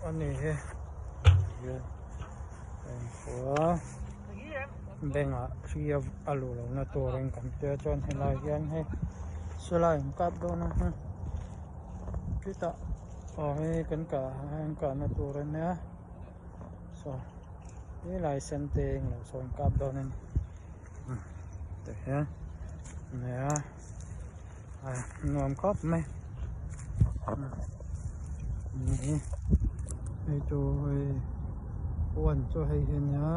A ni hi hian a inkhua bengah thi a luh lohna turin kan tia chuan helai hian hei silai an kap dawn a chutah aw hei kan kah an kahna tur a nia saw helai sen te englo saw an kap dawn a ni tihian nia nuam khawp mai hei chu hei huan chu hei hi ania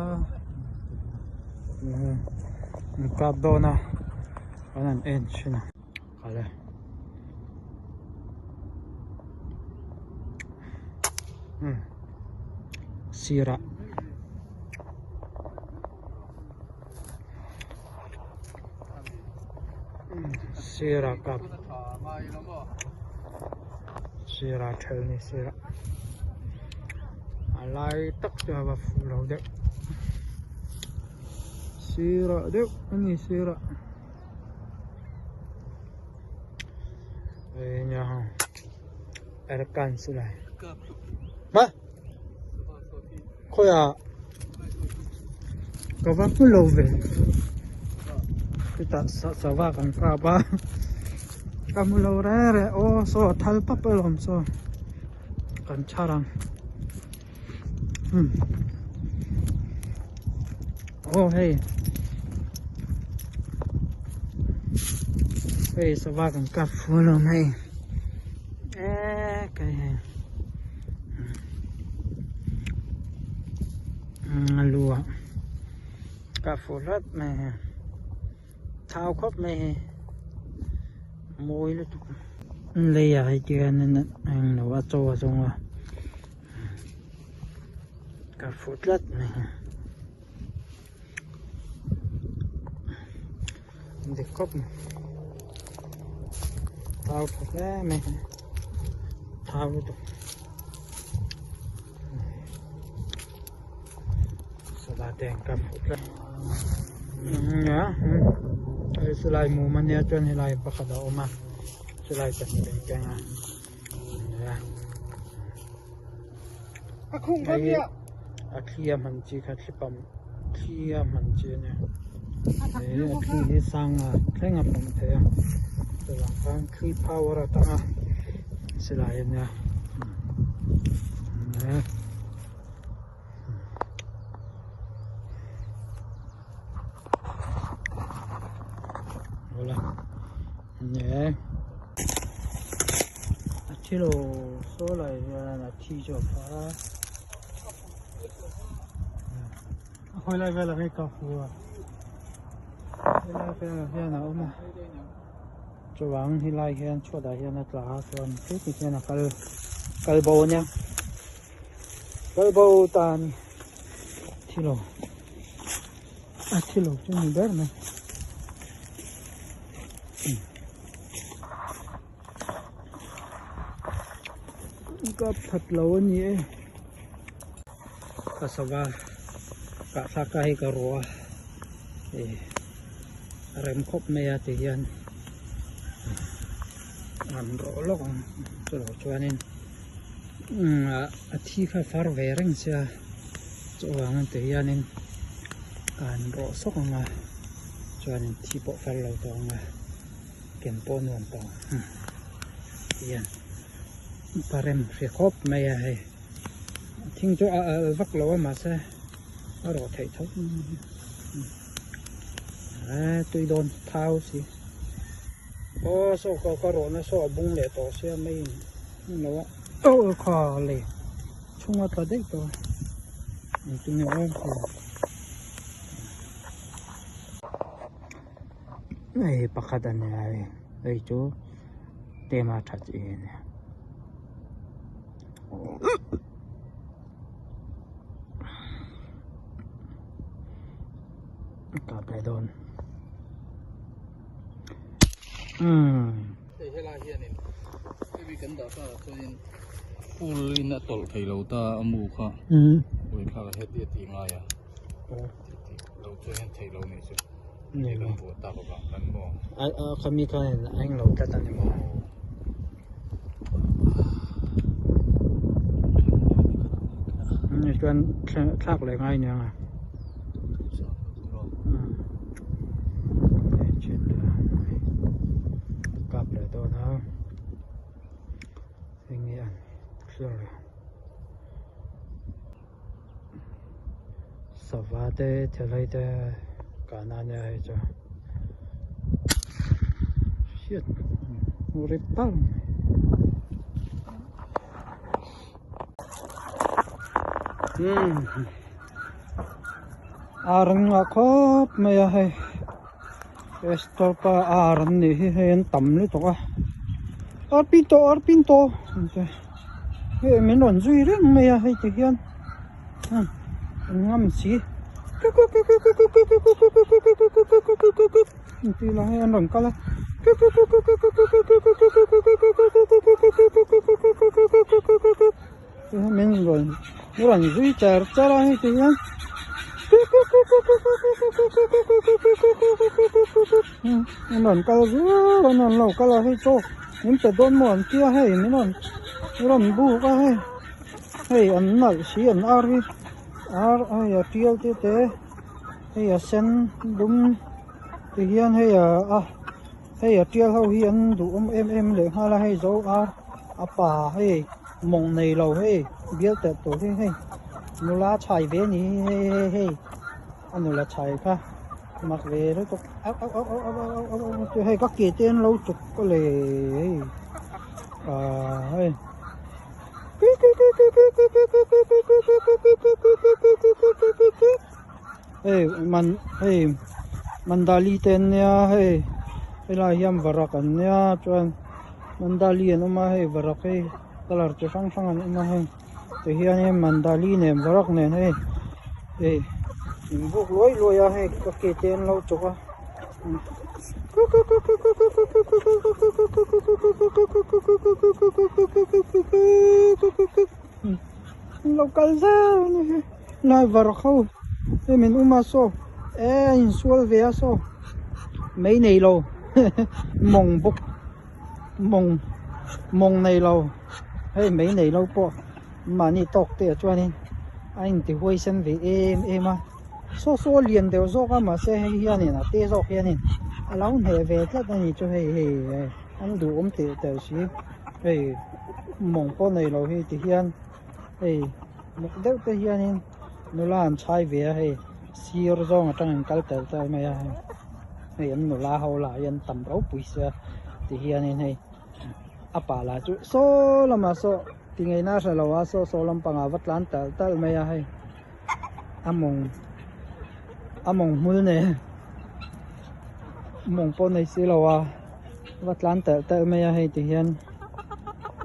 an kap dawn a an han en thin a kal e sirah. Sirah kap sirah ṭhel ni sirah a lai tak chu a va fuh lo deuh sirah deuh a ni sirah eng erkan silai hma. Khawiah ka va hmu lo ve chutah sava kan kap a ka hmu lo reng reng aw saw a thal pap alawm saw kan chhar ang aw hei hei sava kan kap fu alawm hei e kai hei. A lu ah ka fuh hlat mai a thau khawp mai hei mawi lutuk lei ah hei tihian englo a chaw a zawng a ka fuh tlat mai dik khawp mai thau tha hle mai thau lutuk sava te an kap fuh tlat nia hei silai mum ania chuan helai pakhat a awm a silai pahnih an keng a nia hei a thli a hman chi kha thli pump thli a hman chi ania hei a thli hi sanga thleng a pump thei a chuvang khan thli power atanga silai ania Nè. A thi lo saw lai hian a thi zawk a. A khawi lai velah hei ka fu a. He lai velah hian a awm a. Chuvang he lai hian chhuatah hian a tla a chuan heti hian a kal kal bo ania. Kal bo ta a ni. Thi lo. A thi lo chu ni ber mai. Ka that lo a ni e. Ka sava kah thlak ka hei ka ruah a ih a rem khawp mai a ti hian an rawh lawk ang chutah chuanin a thi kha far ve reng sia chuvangin ti hianin an rawh sawk ang a chuanin thi pawh far lo tawh ang a ken pawh nuam tawh ang ti hian ka rem hre khawp mai a hei. Thing chu a al vak lo a mahse a rawh theih tho a tui dawn thau si aw saw ka ka rawhna saw a bung leh tawh sia mai in lo a aw kha le chhunga tla daih tawh a engtin nge awm hei pakhat a nia hei chu tema tha chi a nia. Kap leh dawn. Umm. Hei helai hianin hemi kan dah tâkah chuanin full in a tawlh thei lo ta a mu kha ui thlak a heti a tih ngai a lo chuan hian theih lo nih chu Ni lo. Kan buah tak avang khan maw. A a khami khan a englo tlat a ni maw. chuan thlak leh ngai aniang a. Kap leh dawn a eng nge an thlir leh sava te thelai te kahna ania hei chu hriat ri pang. Ar an ngah khawp mai a hei Esther pa ar an nih hi hei an tam lutuk a ar pin tawh ar pin tawh hei min rawn zui reng mai a hei ti hian an ngam si tih lah hi an rawn kal a min rawn min rawn zui char char a hei ti hian an rawn kal zul an rawn lo kal a hei chaw min pe dawn maw an tia hei min rawn min rawn buk a hei hei an nalh si an ar hi ar hei a tial te te hei a sen dum ti hian hei a hei a tial ho hi an duhawm em em leh nghal a hei zo ar a pa hei mawng nei lo hei bial telh tur hi hei nula chhai ve a ni hi hei hei hei a nula chhai kha mak ve lutuk au au au au au au au au hei ka ke te an lo chuk a le hei ah hei. Hei man hei mandali te an nia hei helai hian varak an nia chuan mandali an awm a hei varak hi colour chi hrang hrang an awm a hei tihianin mandali nen varak nen hei hei inbuk luai luai a hei ka ke te an lo chawk a. Lo kal zel a ni hi lai varak ho hei min um a saw e a insual ve a saw mei nei lo mawng bawk mawng mawng nei lo hei mei nei lo pawh mahni tawk te ah chuanin a intihuai sen ve em em a. Saw saw lian deuh zawk a mahse hei hianin a te zawk hianin a lo hneh ve tlat a ni chu hei hei hei an duhawm teh teh si hei mawng pawh nei lo hi ti hian hei muk deuh te hianin nula an chhai ve a hei sir zawng atangin kal tel tel mai a hei hei an nula ho lah hi an tam ropui sia ti hianin hei a pa lah chu saw lamah saw ti ngei na hre lo a saw saw lampangah va tlan tal tal mai a hei. A mawng a mawng hmul nen mawng pawh nei si lo a va tlan telh telh mai a hei ti hian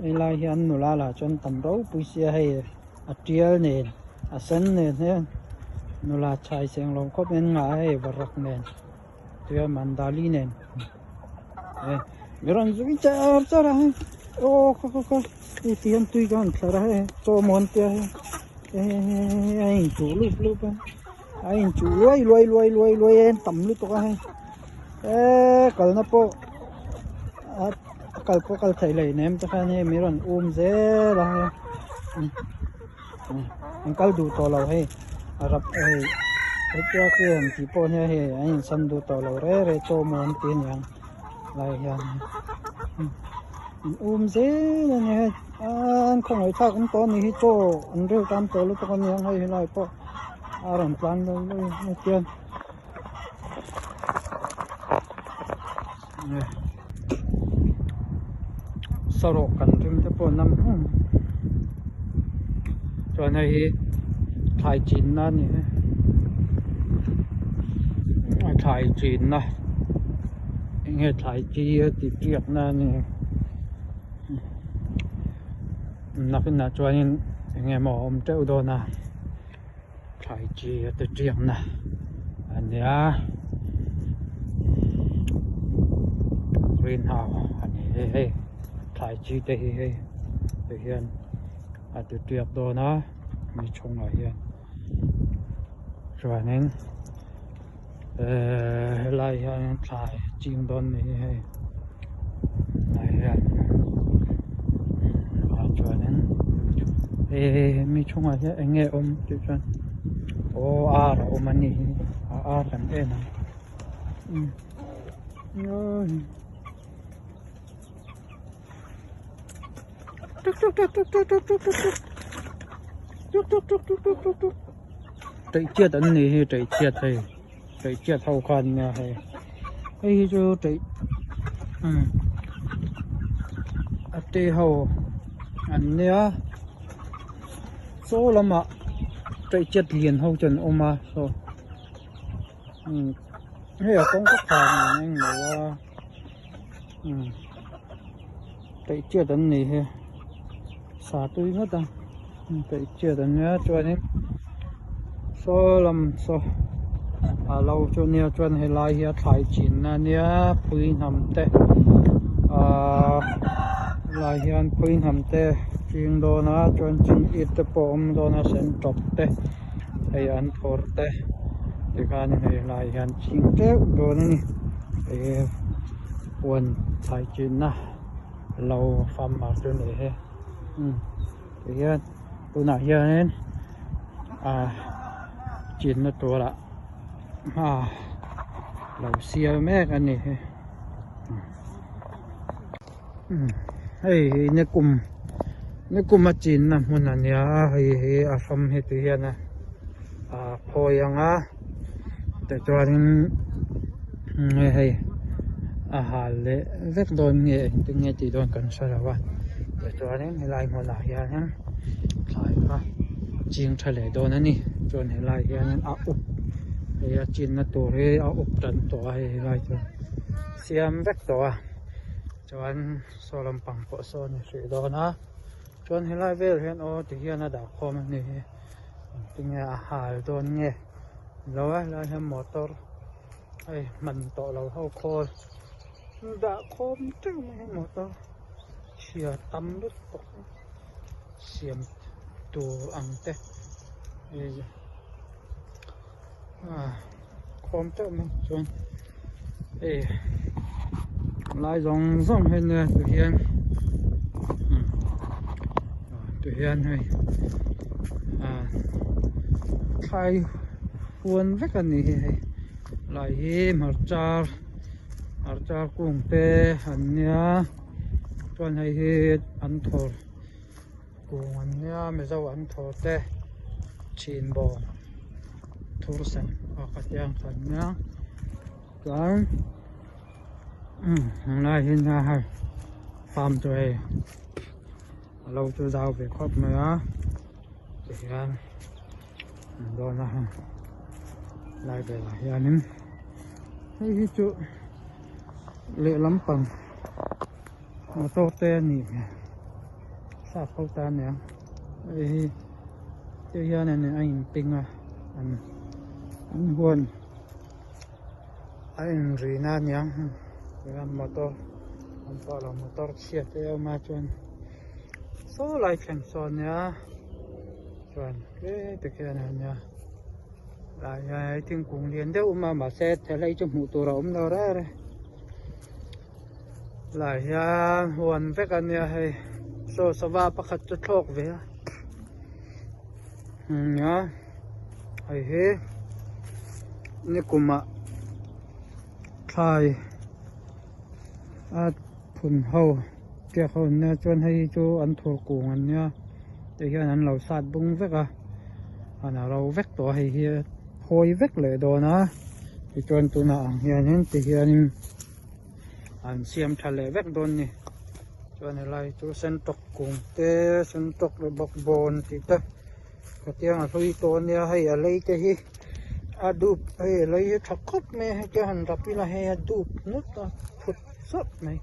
helai hian nula lah chuan tam ropui sia hei a tial nen a sen nen hian nula chhai seng lo khawp in ngah a hei varak nen tia mandali nen mi rawn zui char char a hei aw khaw khaw khaw hei ti hian tui ka han thlar a hei chaw mawn tia hei a inchuh lup lup a a inchuh luai luai luai luai luai a tam lutuk a hei eee kalna pawh a kal pawh kal theih leh nem te khan hei mi rawn um zel a hei an kal duh tawh lo hei a rap hei hetia khi an tih pawh hian hei an insan duh tawh lo re re chaw maw an ti aniang lai hian an um zel a ni hei an khawngaih thlak awm tawh a ni hi chaw an ril tam tawh lutuk a niang hei helai pawh a rawn tlan lo lo a tiang sarawh kan rim te pawh an awm hlawm chuan hei hi thlai chinna a ni a thlai chinna enge thlai chi a tih tiakna a ni nakinah chuanin enge maw a awm teuh dawn a. Thlai chi a ti tiakna a nia green house a ni hi hei thlai chi te hi hei ti hian a ti tiak dawn a ni chhungah hian chuanin ehh helai hian thlai ching dawn a ni hi hei lai hian ah chuanin. He mi chungah hian eng nge awm tih chuan aw ar a awm a ni hi a ar kan en ang tuk tuk tuk tuk tuk tuk tuk tuk tuk tuk tuk tuk tuk tuk tuk ṭeih chiat an nih hi ṭeih chiat hei ṭeih chiat ho kha an nia hei hei hi chu ṭeih umm a te ho an nia saw lamah ṭeih chiat lian ho chu an awm a saw umm hei a kawng ka khar nen a englo a umm ṭeih chiat an nih hi sa tui ngawt a ṭeih chiat an nia chuanin saw lam saw a lo chu nia chuan helai hi a thlai chinna a nia phui hnam te ahh helai hian phui hnam te ching dawn a chuan ching it te pawh a awm dawn a sen tawp te hei an phawrh te tikhan hei lai hian ching teuh dawn a ni hei huan thlai chinna lo farmer chu ni hi umm tihian tunah hianin ah chinna turah hma lo sial mek a ni hi umm hei hi nikum nikum a chinna hmun a nia hei hi a ram hi ti hian a ah phawi ang a tichuanin hei a hal leh vek dawn nge engtin nge tih dawn kan hre lo a tichuanin helai hmunah hianin thlai kha ching tha leh dawn a ni chuan helai hianin a up hei a chinna tur hi a up tan tawh a hei helai chu siam vek tawh a chuan saw lampang pawh saw a ni hrih dawn a chuan helai vel hian aw ti hian a dah khawm a ni hi engtin nge a hal dawn nge lo a helai hian motor hei hman tawh lo ho khawl dah khawm teuh mai a motor chhia tam lutuk siam tur ang te khawm teuh mai chuan hei lai zawng zawng hi nia ti hian ti hian hei ah thlai huan vek a ni hi hei lai hi hmarcha hmarcha kung te an nia chuan hei hi an thawr kung an nia mizo an thawr te thin bawm thur sen a ka tiang kha an nia chuan umm lai hi nia hei farm chu hei a lo chu zau ve khawp mai a tihian an dawn a hei lai velah hianin hei hi chu lehlam pang motor te a nih hmel sap ho ta ania hei hi te hian a in ping a an an huan a inrina a niang tihian motor an pawh lo motor chhia te a awm a chuan saw lai thleng saw a nia chuan tlem te khian a nia lai hian thingkung lian deuh a awm a mahse helai chu hmuh tur a awm lo reng reng. Lai hian huan vek a nia hei saw sava pakhat chu thlawk ve a nia hei hi nikum ah thlai a phun ho tiak ho an nia chuan hei hi chu an thur kung an nia ti hian an lo sat bung vek a an a ro vek tawh a hei hi phawi vek leh dawn a tichuan tunah ang hianin ti hianin an siam tha leh vek dawn ni chuan helai chu sentawk kung te sentawk leh bawkbawn tih te hetiang a hlui tawh ania hei a lei te hi a dup hei a lei hi tha khawp mai a hetia han rap ila hei a dup nawt a phut sawt mai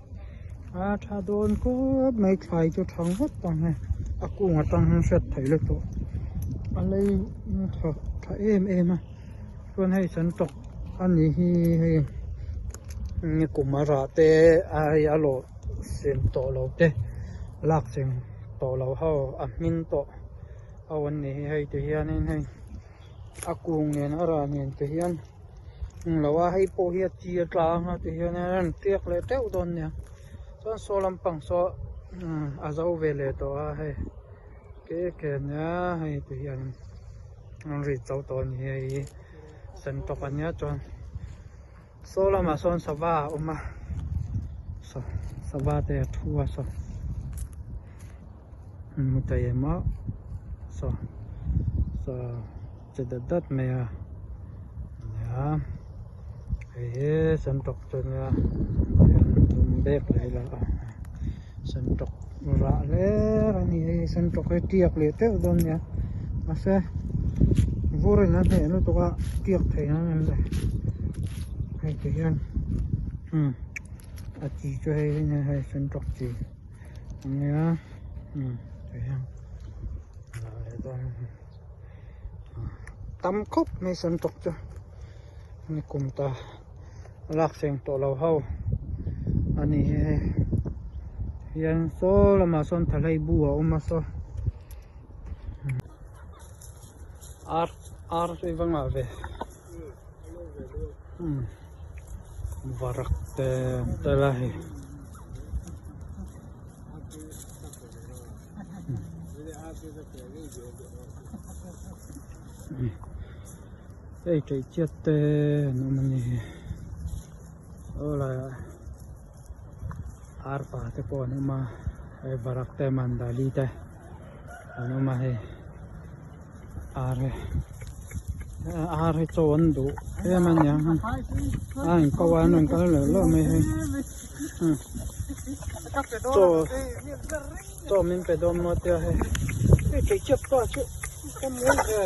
a tha dawn khawp mai thlai chu tha ngawt ang hei a kung atang hian hriat theih lutuk a lei tha tha em em a chuan hei sentawk a ni hi hei nikum a rah te a hei a lawh sem tawh lo te lak sem tawh lo ho a hmin tawh ho an ni hi hei ti hianin hei a kung nen a rah nen te hian eng lo a hei pawh hi a chi a tlang a ti hian a rawn tiak leh teuh dawn nia chuan saw lampang saw a zo ve leh tawh a hei. Ke ke ania hei ti hian an ri chho tawh a ni hei sen tawk a nia chuan saw lamah sawn sava a awm a saw sava te a thu a saw hmu thei em a saw saw che dat dat mai a nia hei hi sen tawk chu ania dum bek leh ila a sen tawk rah hle a ni hei sen tawk hi tiak leh teuh dawn nia mahse vur in a hneh lutuk a tiak thei ang em le hei ti hian umm a chi chu hei hi nia hei sen tawk chi a nia umm ti hian rah leh dawn tam khawp mai sen tawk chu ni kum ta. Lak seng tawh lo ho a ni hi hei hian saw lamah sawn thalai bu a awm a saw ar ar chu i va ngah ve umm varak te an tel a hei. Hei ṭeih chiat te an awm a ni aw laiah arpa te pawh an awm a hei varak te mandali te an awm a hei ar hi ar hi chaw an duh em a niang a in ko a an rawn kal leh lawk mai hei chaw chaw min pe dawn maw tia hei hei ṭeih chiat pawh chu ka mawi ve.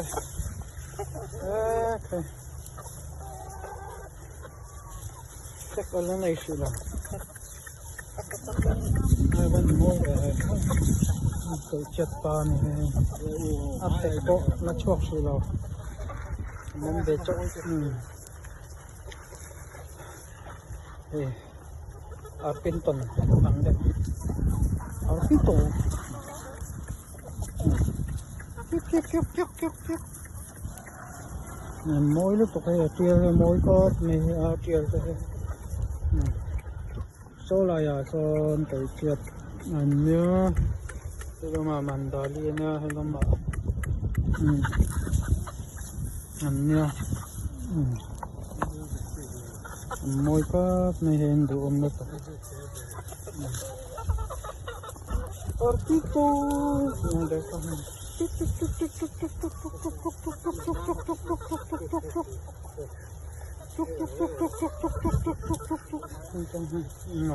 Check ala nei hrih lo ai van mawi ve hei tawih chiat pa a ni hei a pek pawh la chhuak hrih lo a awm ve chauh hei arpintawn ang deuh arpintawn. Mawi lutuk hei a tial hi a mawi khawp mai hi a tial te hi saw laiah sawn keichiat an nia he lamah mandali a nia he lamah an nia an mawi khawp mai hei an duhawm lutuk.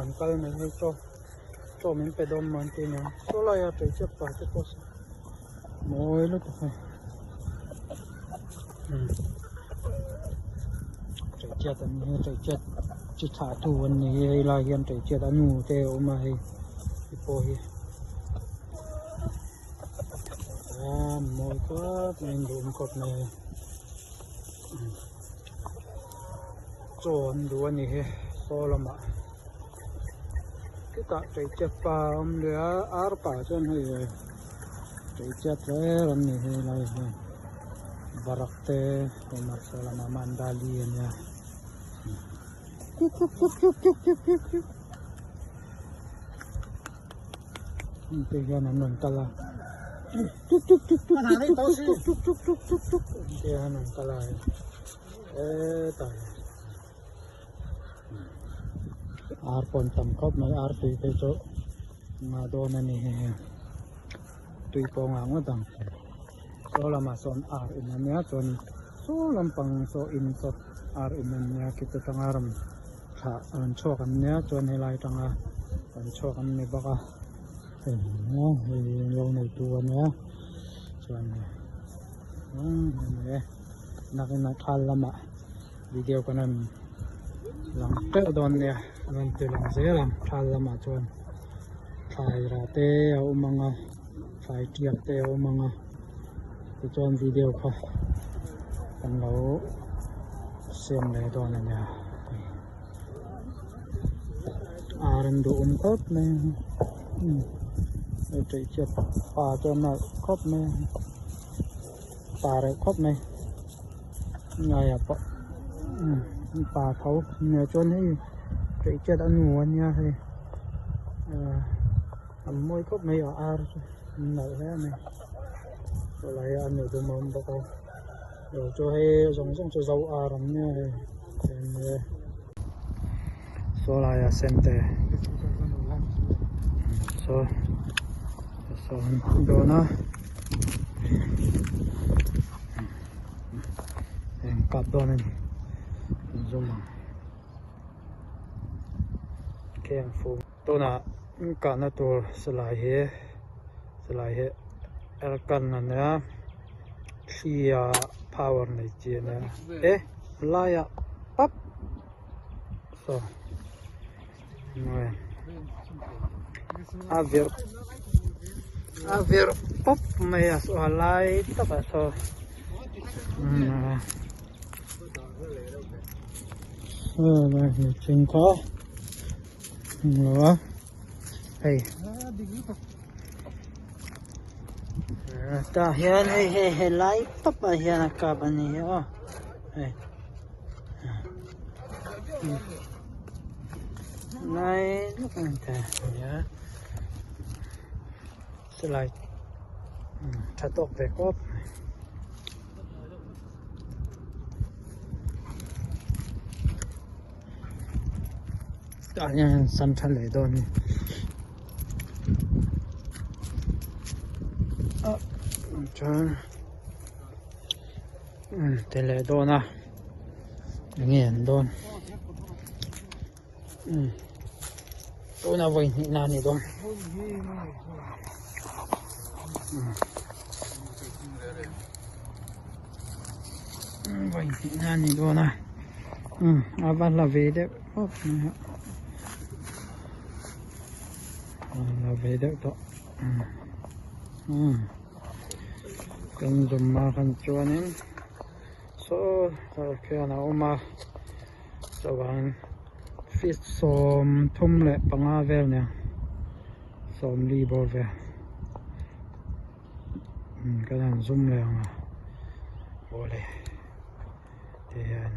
An kal mai hei chaw chaw min pe dawn maw an ti nia saw laia tei chiap pa te pawh saw mawi lutuk hei tei chiat an ni hi tei chiat chi thlah tu an ni hi hei lai hian tei chiat a nu te a awm a hei. Hei pawh hi a mawi khawp mai a duhawm khawp mai a chaw an duh a ni hi saw lamah chutah teichep pa a awm leh a ar pa chuan hei teichep hle an ni hei lai hian varak te a awm a saw lamah mandali a nia. Te hian an rawn kal a tuk tuk tuk tuk tuk tuk tuk tuk tuk tuk tuk tuk te hian an rawn kal a hetah hian ar pawh an tam khawp mai ar tui phei chu nghah dawn a ni hei hei tui pawh a nghah ngawt ang saw lamah sawn ar in a nia chuan saw lampang saw in saw ar in a nia khiti tanga rawn thlah rawn chhuak an nia chuan helai atanga rawn chhuak an ni bawk a hei hei lo neitu a nia chuan hei nakin a thal lamah video kan rawn lang teuh dawn nia rawn ti lang zel ang thal lamah chuan thlai rah te a awm ang a thlai tiak te a awm ang a tichuan video kha kan lo siam leh dawn a nia ar an duhawm khawp mai a hei tih chiat pa chuan a nalh khawp mai a pa reuh khawp mai ngaiah pawh pa tho nia chuan hei tih chiat a nu a nia hei an mawi khawp mai a ar chu an nalh hle a ni. Saw lai hi a nu dum a awm bawk a lo chu hei zawng zawng chu zo ar an nia hei saw laia sen te saw saw an dawn a eng kap dawn a ni an zum ang kheng fu tunah kahna tur silai hi silai hi erkan a nia thli ah power nei chi a nia e laiah pap saw a virh a virh pawp mai a saw a lai takah saw mihring kha hmu a hei tah hian hei hei helai tawpah hian a kap a ni aw hei lai lawk a ni ta nia silai tha tawk ve kawp mai. Tah hian sam tha leh dawn a ni ah chuan ti leh dawn a enge an dawn tuna vawi hnih na a ni dawn. Vawi hnih na a ni dawn a a va hla ve deuh khawp mai a a hla ve deuh tawh kan zawm ah khan chuanin saw tah khian a awm a chuan feet 35 vel nia 40 bawr vel kan han zoom leh ang a awle ti hian.